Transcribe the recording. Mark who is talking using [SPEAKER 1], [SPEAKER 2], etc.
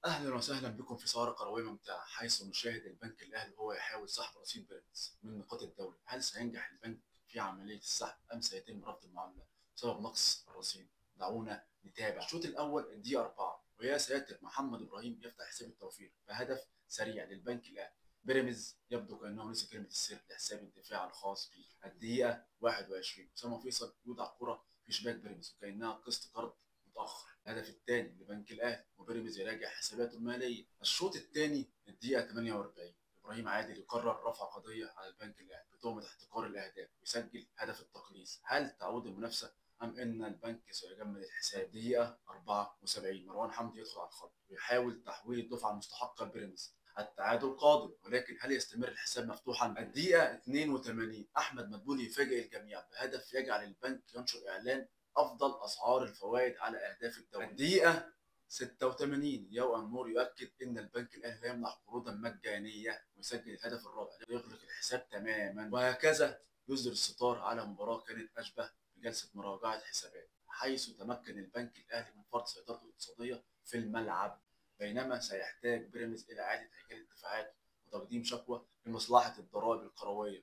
[SPEAKER 1] اهلا وسهلا بكم في سهره كرويه ممتعه، حيث نشاهد البنك الاهلي وهو يحاول سحب رصيد بيراميدز من نقاط الدوري. هل سينجح البنك في عمليه السحب ام سيتم رفض المعامله بسبب نقص الرصيد؟ دعونا نتابع. الشوط الاول الدقيقه 4، ويا ساتر محمد ابراهيم يفتح حساب التوفير بهدف سريع للبنك الاهلي. بيراميدز يبدو كانه نسي كلمه السر لحساب الدفاع الخاص به. الدقيقه 21، اسامه فيصل يودع كره في شباك بيراميدز وكانها قسط قرض متاخر. الهدف الثاني لبنك الاهلي وبيراميدز يراجع حساباته الماليه. الشوط الثاني الدقيقه 48، ابراهيم عادل يقرر رفع قضيه على البنك الاهلي بتهمه احتكار الاهداف ويسجل هدف التقليص. هل تعود المنافسه ام ان البنك سيجمد الحساب؟ الدقيقه 74، مروان حمدي يدخل على الخط ويحاول تحويل الدفعه المستحقه لبيراميدز. التعادل قادم، ولكن هل يستمر الحساب مفتوحا؟ الدقيقه 82، احمد مدبولي يفاجئ الجميع بهدف يجعل البنك ينشر اعلان افضل اسعار الفوائد على اهداف الدوري. الدقيقه 86، يو النور يؤكد ان البنك الاهلي لا يمنح قروضا مجانيه ويسجل الهدف الرابع ليغلق الحساب تماما. وهكذا يصدر الستار على مباراه كانت اشبه بجلسه مراجعه حسابات، حيث تمكن البنك الاهلي من فرض سيطرته الاقتصاديه في الملعب، بينما سيحتاج بيراميدز الى اعاده هيكله الدفاعات وتقديم شكوى لمصلحه الضرائب القرويه.